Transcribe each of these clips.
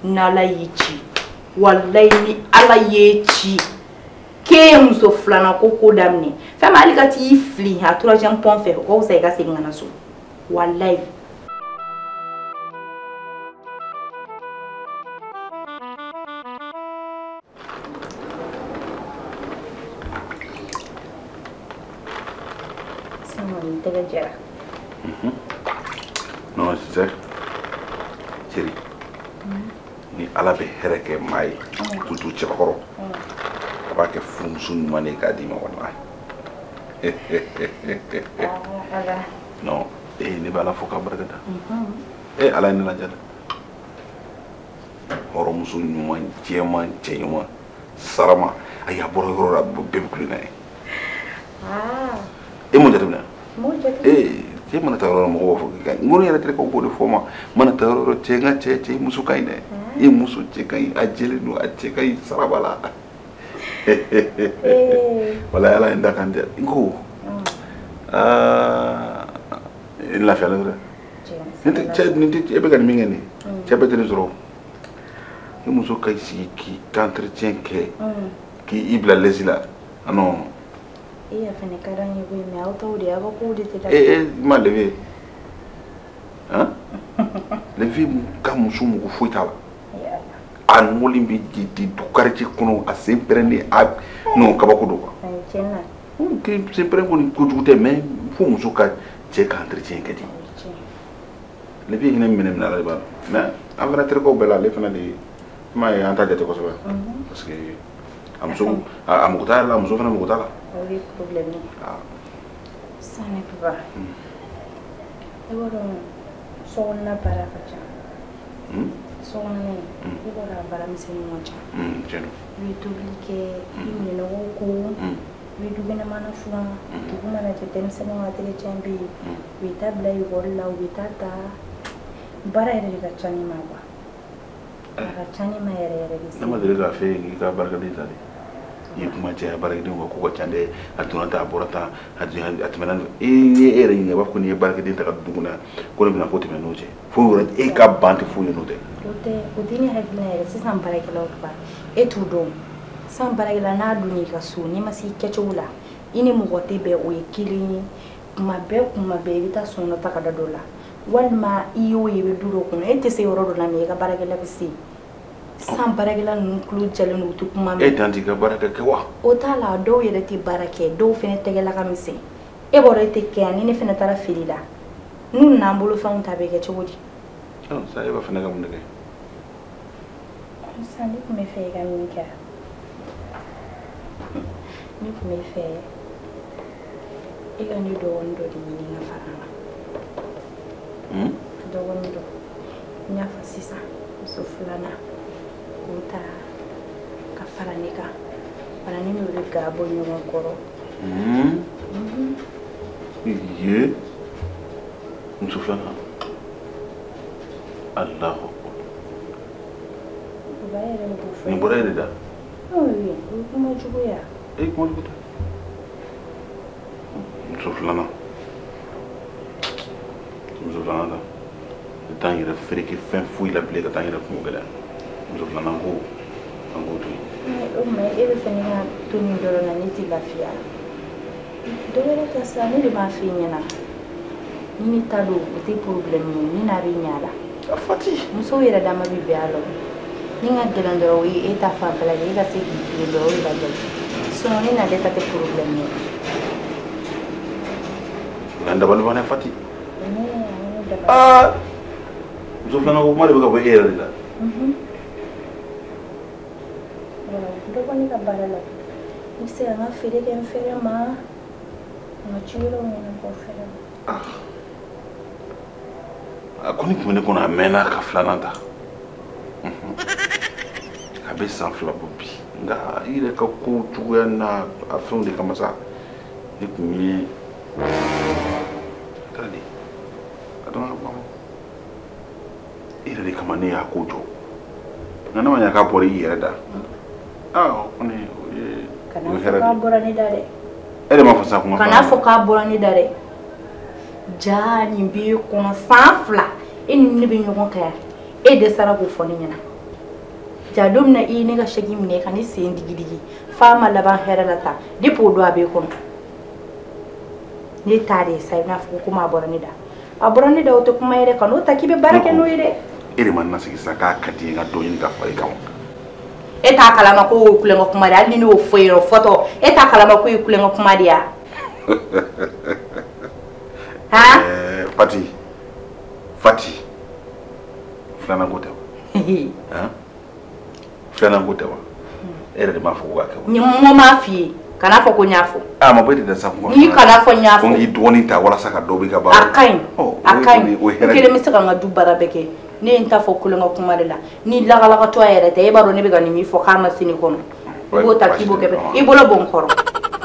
N'Ala y'i ci, walayi ni Ala y'e ci k'e ye muso filanan ko daminɛ, fɛn min hali ka t'i fili a troisième pont fɛ, o ka fisa i ka segin ka na so, walayi. Sisan tɛgɛ jɛra. Non, tu sais, chérie, ni Ala bɛ hɛrɛ kɛ maa ye, surtout cɛbakɔrɔ, a b'a kɛ furumuso ɲuman de ye k'a d'i ma walahi. Non, ne bɛ Ala fo k'a barika da. Ala ye ne laja dɛ. Hɔrɔnmuso ɲuman, jɛman, cɛ ɲuman, sarama, ayi a bɔra yɔrɔ la bɛɛ bɛ kulo n'a ye. E m'o jateminɛ? Cɛ mana taa yɔrɔ la mɔgɔw b'a fɔ k'i ka ɲi. N ko ne yɛrɛ terikɛw b'o de fɔ n ma. Mana taa yɔrɔ cɛ n ka cɛ cɛ i muso ka ɲi dɛ. I muso cɛ ka ɲi, a jɛlen don, a cɛ ka ɲi, sara b'a la. Walayi Ala ye n da kan diya. N ko n lafiyalen don dɛ. Cɛ nin tɛ e bɛ ka nin min kɛ nin ye, cɛ bɛɛ tɛ nin sɔrɔ o. I muso ka i sigi k'i ka entretien kɛ, k'i bila l'aise la. Ah non. E yɛrɛ fɛnɛ ka d'an ye koyi, mais aw taw de aw ka kow de tɛ da. E ma lever. Hein? Lever ka muso mugu foyi t'a la. A nɔgɔlen bɛ di du quartier kɔnɔ, a sen pɛrɛnnen, a non kabako don quoi. Ayi tiɲɛ na. Sen pɛrɛn kɔni kojugu tɛ, mais fo muso ka cɛ ka entretien kɛ de. Lever hinɛ minɛ ala de b'a dɔn. Mais an fana terikɛw bɛɛ la, ale fana de ye, i m'a ye an t'a jate kosɛbɛ. Parce que a muso a mago t'a yɛrɛ la, a muso fana mago t'a la. O ye problème ye. Sisan ne papa, i b'a dɔn sokɔnɔna baara ka ca. Sokɔnɔna in, i b'a dɔn a baara misɛnninw ka ca. Tiɲɛ don. I bɛ tobili kɛ, i bɛ minɛnɔgɔw ko, i bɛ dukɛnɛmana furan, dugu mana jɛ denmisɛnninw ka entretien bɛ yen, u bɛ taa bila ekɔli la, u bɛ taa ta. Baara yɛrɛ de ka ca ne ma quoi. A ka ca ne ma yɛrɛ yɛrɛ de. Ne ma deli k'a f'e ye k'i ka baarakɛden ta dɛ. I ye kuma caya baarakɛdenw ka ko ka ca dɛ, a donna tan, a bɔra tan, a tɛmɛna nin fɛ. E ye e yɛrɛ ɲininka, i b'a fɔ ko n'i ye baarakɛden ta ka don du kɔnɔ yan, ko ne bɛna ko tɛmɛ n'o cɛ. Fo yɔrɔ e ka ban tɛ foyi ye n'o tɛ. O tɛ, o tɛ ne hakilina yɛrɛ. Sisan baarakɛlaw ba, e t'u dɔn. Sisan baarakɛla n'a donn'i ka so, n'i ma se i kɛcogo la, i ni mɔgɔ tɛ bɛn, o ye kelen ye. Kuma bɛɛ kuma bɛɛ i bɛ taa sɔn dɔ ta ka da dɔ la. Walima i y'o ye i bɛ du dɔ kɔnɔ, e tɛ se yɔrɔ dɔ la mais i ka baarakɛla bɛ se. Sisan baarakɛla ninnu tulo jalen don, u tɛ kuma mɛn. E dan t'i ka baara kɛ wa? O t'a la, dɔw yɛrɛ tɛ baara kɛ, dɔw fɛnɛ tɛgɛla ka misɛn. E b'a dɔn e tɛ kɛ yan, ni ne fɛnɛ taara feere la, n'u nana an bolofɛnw ta, a bɛ kɛ cogo di? Sa e b'a fɛ ne ka mun de kɛ? Sisan ne tun bɛ fɛ i ka min kɛ, ne tun bɛ fɛ e ka ne dɔgɔnin dɔ de ɲini ka fara n kan. Dɔgɔnin dɔ, n y'a fɔ sisan, muso filanan k'o ta ka fara ne kan, bari ne n'o bɛ ga bɔ ɲɔgɔn kɔrɔ. Ye muso filanan, Alahu akbar. Ba yɛrɛ b'o fɔ. Nin bɔra e de da? O ye kuma jugu ye. E kuma jugu tɛ. Muso filanan, muso filanan ta. Ne t'an yɛrɛ fereke fɛn foyi la bilen ka taa n yɛrɛ kungo gɛlɛya. Muso filanan ko, an k'o to yen. O tuma e bɛ fɛ ne ka to nin dɔrɔn na, ne tɛ lafiya. Dɔ wɛrɛ ta sa, ne de b'a f'i ɲɛna. Ni ne ta don, o tɛ problème ye, ne n'a bɛ ɲɛ a la. A Fati. Musow yɛrɛ dama bɛ bɛn a la. Ni ka gɛlɛn dɔrɔn, o ye e ta fanfɛla ye, e ka se k'i tilen dɔrɔn, o de ka gɛlɛn. Sinon ne n'ale ta tɛ problème ye. Nka n dabali banna Fati. Aa, muso filanan ko kuma de bɛ ka bɔ e yɛrɛ de la. Dɔ bɔ ne ka baara la. N bɛ se ka n ka feere kɛ n fɛrɛ ma, n ka ci wɛrɛw ɲɛnabɔ n fɛrɛ ma. A kɔni tun bɛ ne kɔnɔ a mɛnna ka filanan ta. A bɛ san 2 bɔ bi, nka i yɛrɛ ka kow cogoya n'a a fɛnw de kama sa, ne tun ye a taara di, a dɔn ka kuma fɔ. E yɛrɛ de kama ne y'a ko jɔ, nka n'a ma ɲɛ k'a bɔra i yɛrɛ da, o kɔni o ye Kana fɔ k'a bɔra ne da dɛ. E de m'a fɔ sa kuma. Kana fɔ k'a bɔra ne da dɛ. Ja nin b'e kɔnɔ san 2, e ni ne bɛ ɲɔgɔn kan yan, e dɛsɛra k'o fɔ ne ɲɛna. Ja don min na i ye ne ka chèque minɛ ka ne sen digi digi f'a ma laban hɛrɛ la tan depuis o don a b'e kɔnɔ ne ta de ye sa i n'a fɔ komi a bɔra ne da a bɔra ne da o tɛ kuma ye dɛ ka n'o ta k'i bɛ baara kɛ n'o ye dɛ. E de ma na sigi sisan k'a ka di n ye ka dɔ ɲini ka fara i kan wa. E t'a kalama ko o ye kulonkɛ kuma de ye hali ni ne y'o fɔ e ye o fɔtɔ e t'a kalama ko ye kulonkɛ kuma de ye wa. Han. Fati Fati filanan ko tɛ wa. Han filanan ko tɛ wa. E yɛrɛ de m'a fɔ ko k'a kɛ wa. N ko m'a f'i ye kana fɔ ko n y'a fɔ. A ma bɔ e de da sa kun. N'i kana fɔ n y'a fɔ. Ko n k'i dɔgɔnin ta walasa ka dɔ bɔ i ka baara la. A ka ɲi. A ka ɲi. O ye hɛrɛ de ye. N kelen bɛ se ka n ka du baara bɛɛ kɛ. Ne ye n ta fɔ kulonkɛ kuma de la ni lagalakatɔ yɛrɛ tɛ e b'a dɔn ne bɛ ka nin min fɔ k'a ma se ne kɔnɔ. I b'o ta k'i b'o kɛ i bolo bɔ n kɔrɔ.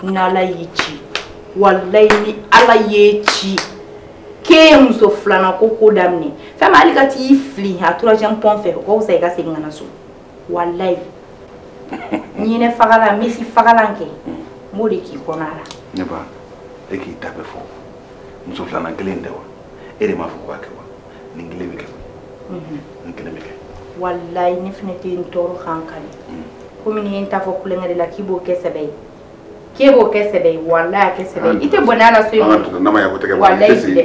N'Ala y'i ci walayi ni Ala y'e ci k'e ye muso filanan ko daminɛ fɛn min hali ka t'i fili a troisième pont fɛ o ka fisa i ka segin ka na so walayi ɲinɛ fagalan misi fagalan kɛ n b'o de k'i kɔnɔ a la. Ne ba e k'i ta bɛɛ fɔ muso filanan kelen tɛ wa e de m'a fɔ ko k'a kɛ wa nin kelen bɛ kɛ nin kelen bɛ kɛ. Walayi ne fana tɛ n tɔɔrɔ k'an kali komi n'i ye n ta fɔ kulonkɛ de la k'i b'o kɛ sɛbɛ ye. K'e b'o kɛ sɛbɛ ye walayi a kɛ sɛbɛ ye i tɛ bɔnɛ a la so in kɔnɔ walayi dɛ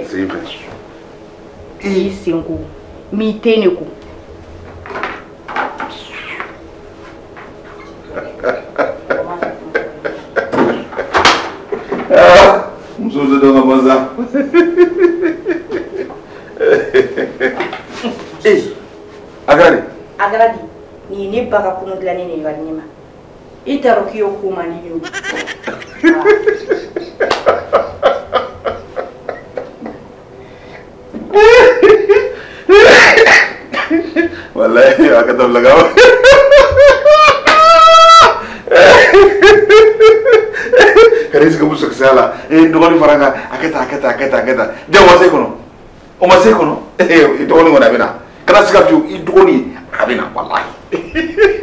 i y'i sen ko m'i ten de ko. Muso tɛ dɔn ka ban sa. Ee a kɛra di. A kɛra di nin ye ne ba ka kunu dilannen de ye ka di ne ma. I t'a dɔn k'i y'o ko man di ne ye o. Walayi a ka dabila ka ka n'i sigi muso kisɛ la e n dɔgɔnin fara n kan a kɛ tan a kɛ tan a kɛ tan a kɛ tan ja o ma se kɔnɔ o ma se kɔnɔ i dɔgɔnin kɔni a bɛ na kana siga fiyewu i dɔgɔnin a bɛ na walayi.